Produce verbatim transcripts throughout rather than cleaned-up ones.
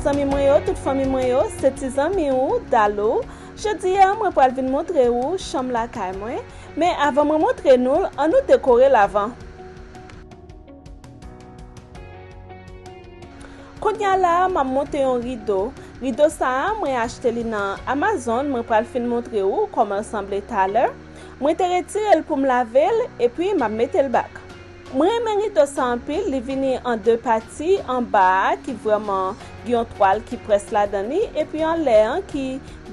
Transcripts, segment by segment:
Zanmi mwen yo, tout fanmi mwen yo, se ti zanmi ou, Dalou. Jodi a, mwen pral vin montre ou chanm lakay mwen, men avan mwen montre nou l, ann nou dekore l avan. Kounye a la a, m ap monte yon rido. Rido sa a, mwen achte li nan Amazon, mwen pral fin montre ou kòman l sanble talè. Mwen te retire l pou m lave l, epi m ap mete l back. Mwen renmen rido sa anpil, li vini an de pati, anba a ki vrèman gen yon twal ki près ladan li, epi anlè an ki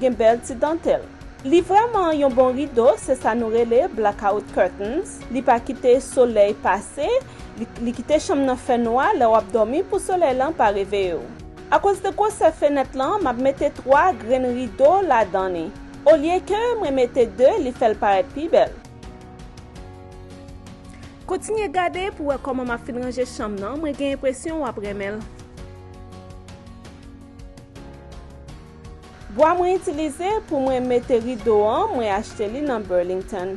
gen bèl ti dantèl. Li vrèman yon bon rido, se sa nou rele blackout curtains. Li pa kite solèy pase, li, li kite chanm nan fè nwa lè w ap dòmi pou solèy lan pa reveye w. Akoz de gwosè fenèt lan, m ap mete twa grenn rido ladan li. Olye ke mwen mete de, li fè l parèt pi bèl. Kontinye gade pou wè kòman m ap fin ranje chanm nan, mwen gen enpresyon w ap renmen l. Bwa mwen itilize pou mwen mete rido an, mwen achte li nan Burlington.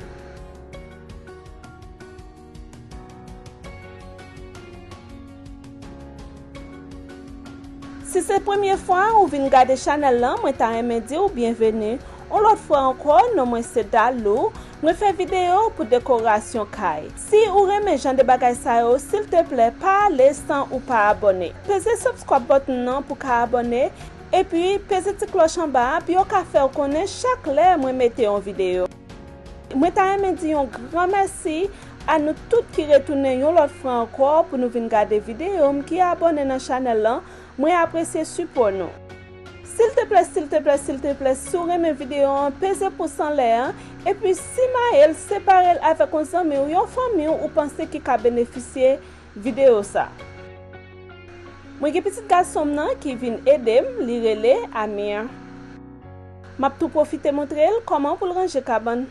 Si se premye fwa ou vin gade chanèl lan, mwen ta renmen di w byenveni. Yon lòt fwa ankò, non mwen se Dalou. Mwen fè videyo pou dekorasyon kay. Si ou renmen jan de bagay sa yo, silteplè, pa ale san ou pa abòne. Peze subscribe button nan pou ka abòne, epi peze ti klòch anba a pou yo ka fè w konnen chak lè mwen mete yon videyo. Mwen ta renmen di yon gran mèsi a nou tout ki retounen yon lòt fwa ankò pou nou vin gade videyo m, ki abòne nan chanèl lan. Mwen apresye sipò nou. Silteplè, silteplè, silteplè, si w renmen videyo an, peze pous anlè an, epi simaye l, separe l avèk yon zanmi w, yon fanmi w ou panse ki ka benefisye videyo sa. Mwen gen pitit gason m nan ki vin ede m, li rele Amir. M ap tou pwofite montre l kòman pou l ranje kabann.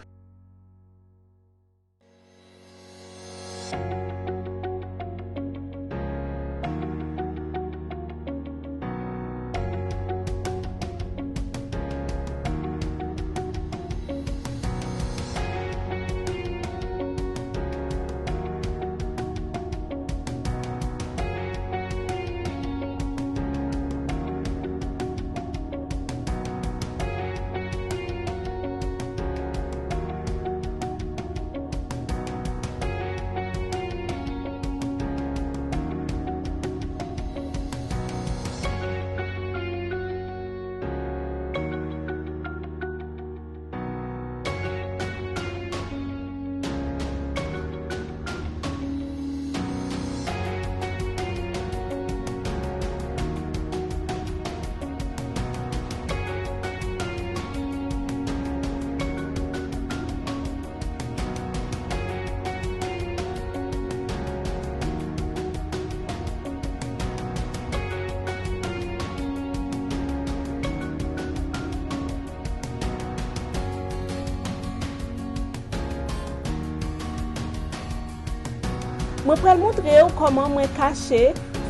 Mwen pral montre w kòman mwen kache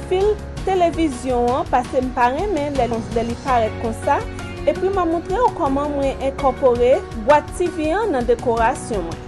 fil televizyon an, paske m pa renmen lè, lè li parèt konsa. Epi m ap montre w kòman mwen enkòpore bwat T V an nan dekorasyon mwen.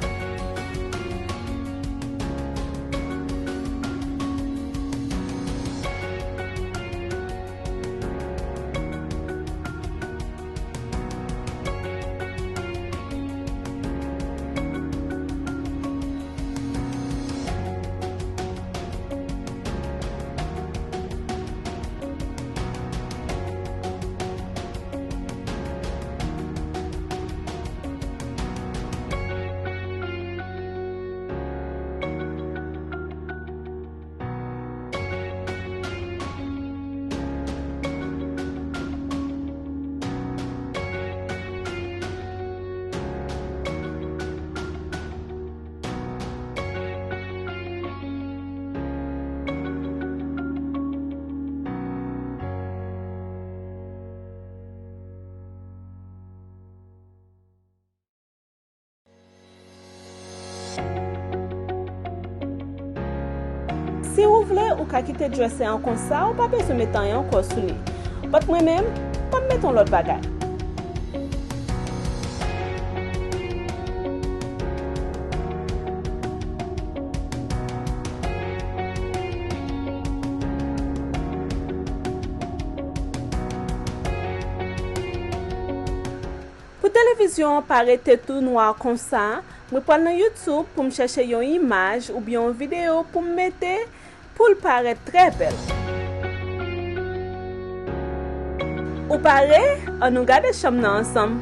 Si ou vle, ou ka kite dresè an konsa, ou pa bezwen met anyen ankò sou li. But mwen menm, m ap met yon lòt bagay. Pou televizyon an pa rete tou nwa konsa, mwen pral nan YouTube pou m chèche yon imaj oubyen yon videyo pou m mete pou l parèt trè bèl. Ou pare? Ann nou gade chanm nan ansanm.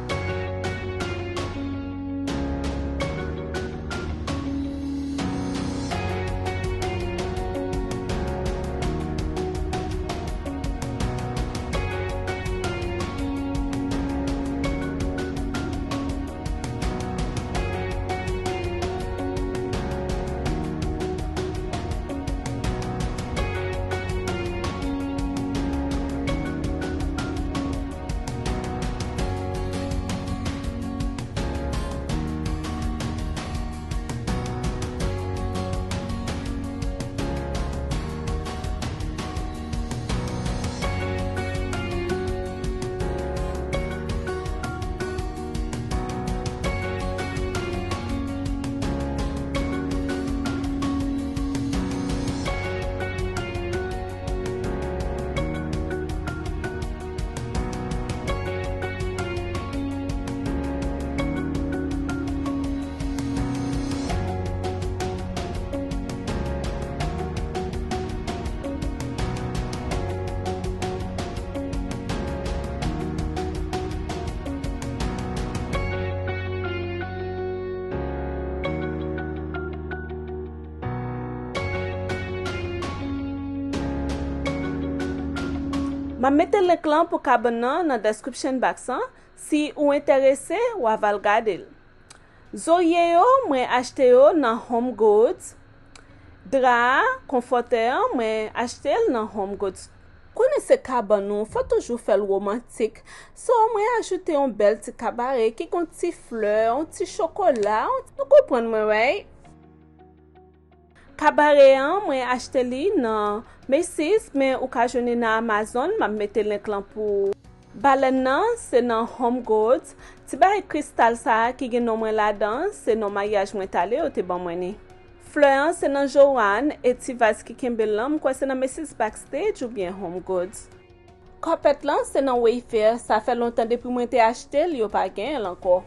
M ap mete link lan pou kabann nan nan description box lan. Si ou enterese, w a va al gade l. Zorye yo, mwen achte yo nan Home Goods. Dra a, konfòtè an, mwen achte l nan Home Goods. Konnen se kabann ou, fò toujou fè l womantik. So, mwen ajoute yon bèl ti kabare ki gon ti flè, yon ti chokola, nou konprann mwen, right? Kabare an, mwen achte li nan Macy's, men ou ka jwenn li nan Amazon, m ap mete link lan pou ou. Balèn nan, se nan Home Goods. Ti bagay kristal sa a ki gen non mwen ladan, se non maryaj mwen t ale, yo te ban mwen li. Flè an, se nan Joann, e ti vaz ki kenbe l lan, m kwè se nan Macy's Backstage oubyen Home Goods. Carpet lan, se nan Wayfair, sa fè lontan depi mwen te achte l, yo pa genyen l ankò.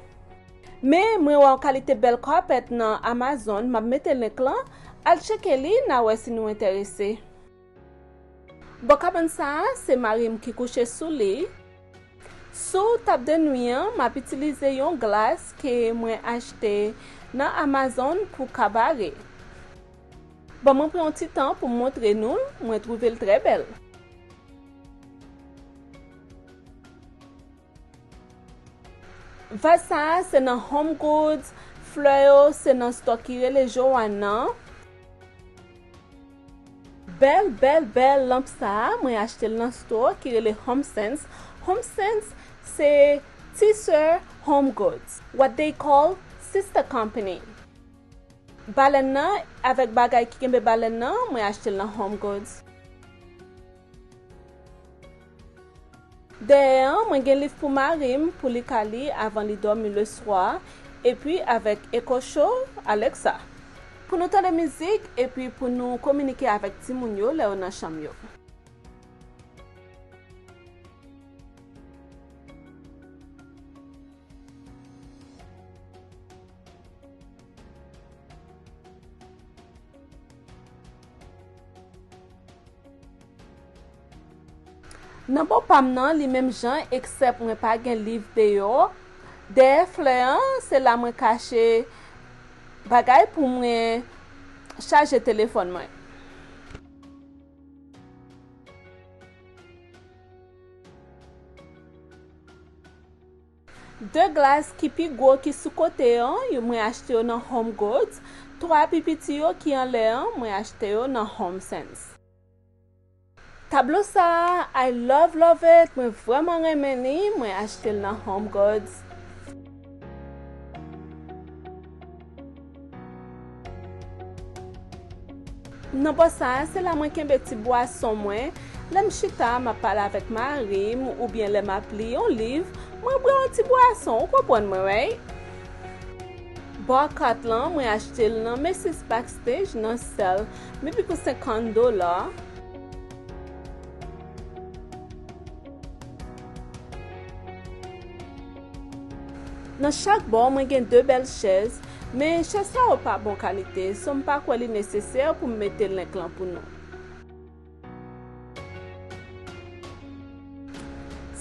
Men, mwen wè yon kalite bèl carpet nan Amazon, m ap mete link lan, al tcheke li, n a wè si nou enterese. Bò kabann sa a, se mari m ki kouche sou li. Sou tab de nwi an, m ap itilize yon glas ke mwen achte nan Amazon pou kabare. Bon, mwen pran yon ti tan pou m montre nou l, mwen twouve l trè bèl. Vaz sa a se nan Home Goods, flè yo se nan stò ki rele Joann nan. Bèl, bèl, bèl lanp sa a, mwen achte l nan stò ki rele Home Sense. Home Sense se ti sè Home Goods, what they call sister company. Balèn nan avèk bagay ki kenbe balèn nan, mwen achte l nan Home Goods. Dèyè an, mwen gen liv pou mari m pou li ka li avan li dòmi leswa, epi avèk Echo Show, Alexa, pou nou tande mizik epi pou nou kominike avèk timoun yo lè yo nan chanm yo. Nan bò pa m nan, li menm jan, eksèp mwen pa gen liv deyò. Dèyè flè an, se la mwen kache bagay pou mwen chaje telefòn mwen. De glas ki pi gwo ki sou kote an, yo mwen achte yo nan Home Goods. Twa pi piti yo ki anlè an, mwen achte yo nan Home Sense. Tablo sa a, I love, love it, mwen vrèman renmen li, mwen achte l nan Home Goods. Nan bò sa a, se la mwen kenbe ti bwason mwen. Lè m chita, m ap pale avèk mari m, oubyen lè m ap li yon liv, mwen bwè yon ti bwason, ou konprann mwen, right? Bò kat lan, mwen achte l nan Macy's Backstage nan sèl, men pi pou senkant dola. Nan chak bò, mwen gen de bèl chèz, men chèz sa yo pa bon kalite, so m pa kwè li nesesè pou m mete link lan pou nou.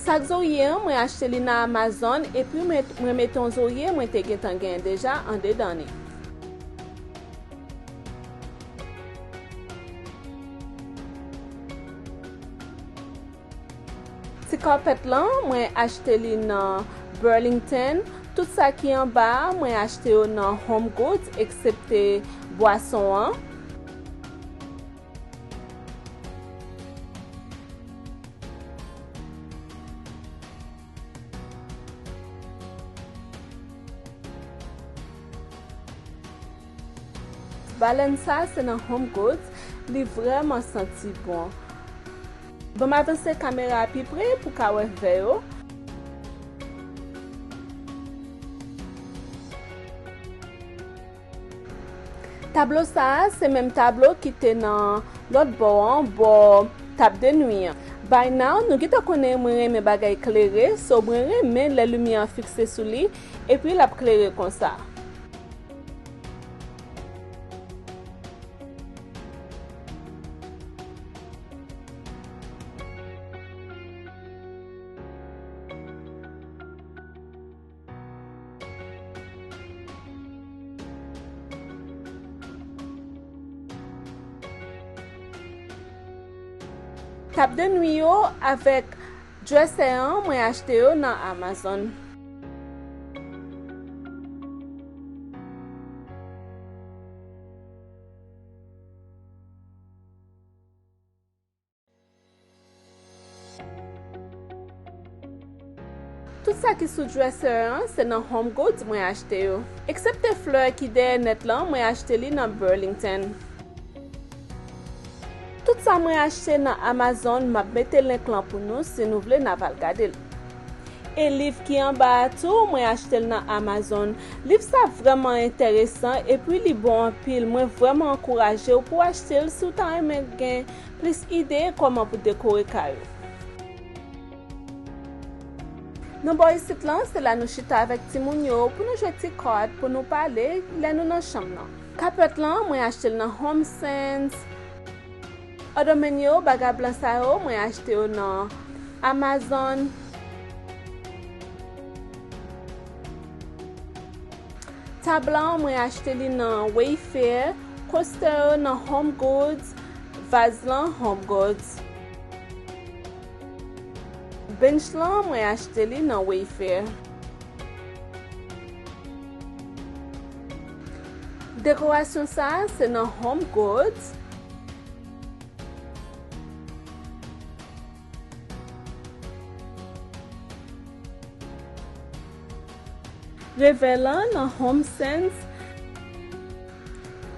Sak zorye an, mwen achte li nan Amazon, epi mwen, mwen mete yon zorye mwen te gentan genyen deja andedan li. Ti kapèt lan, mwen achte li nan Burlington. Tout sa ki anba a, mwen achte yo nan Home Goods, eksepte bwason an. Balèn sa se nan Home Goods, li vrèman santi bon. Ban m avanse kamera a pi pre pou ka wè vè yo. Tablo sa a se menm tablo ki te nan lòt bò an, bò tab de nwi an. By now, nou gentan konnen mwen renmen bagay klere, so mwen renmen lè limyè an fikse sou li, epi l ap klere konsa. Tab de nwi yo avèk dresè an, mwen achte yo nan Amazon. Tout sa ki sou dresè an, se nan Home Goods mwen achte yo. Eksepte flè ki dèyè nèt lan, mwen achte li nan Burlington. Tout sa mwen achte nan Amazon, m ap mete link lan pou nou, si nou vle n a va al gade l. E liv ki anba a tou, mwen achte l nan Amazon. Liv sa vrèman enteresan, epi li bon anpil. Mwen vrèman ankouraje w pou w achte l si w ta renmen gen plis ide kòman pou dekore kay ou. Nan bò isit lan, se la nou chita avèk timoun yo pou nou jwe ti kòd, pou nou pale lè nou nan chanm nan. Kapèt lan, mwen achte l nan Home Sense. Odòmèn yo, bagay blan sa yo, mwen achte yo nan Amazon. Tab lan, mwen achte li nan Wayfair. Coaster yo nan Home Goods. Vaz lan, Home Goods. Bench lan, mwen achte li nan Wayfair. Dekorasyon sa a, se nan Home Goods. Revè lan nan Home Sense.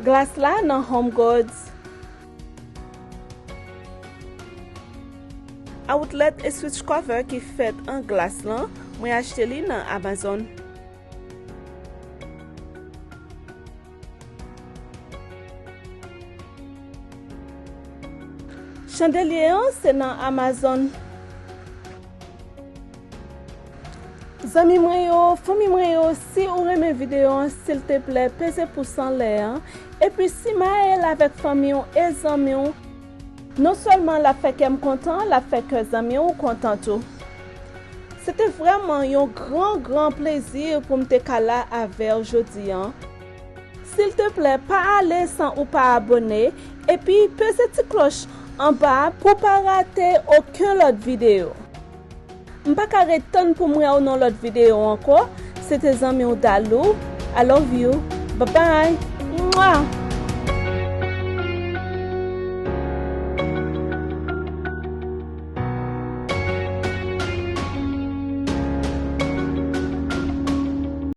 Glas la nan Home Goods. Outlet e switch cover ki fèt an glas lan, mwen achte li nan Amazon. Chandelye an se nan Amazon. Zanmi mwen yo, fanmi mwen yo, si ou renmen videyo an, silteplè, peze pous anlè an. Epi simaye l avèk fanmi w e zanmi w. Non sèlman l ap fè kè m kontan, l ap fè kè zanmi w kontan tou. Se te vrèman yon gran, gran plezi pou m te ka la avè w jodi an. Silteplè, pa ale san ou pa abòne, epi peze ti klòch anba pou w pa rate okenn lòt videyo. M pa ka ret tann pou m wè w nan lòt videyo ankò. Se te zanmi w Dalou. I love you. Bye bye. Mwa!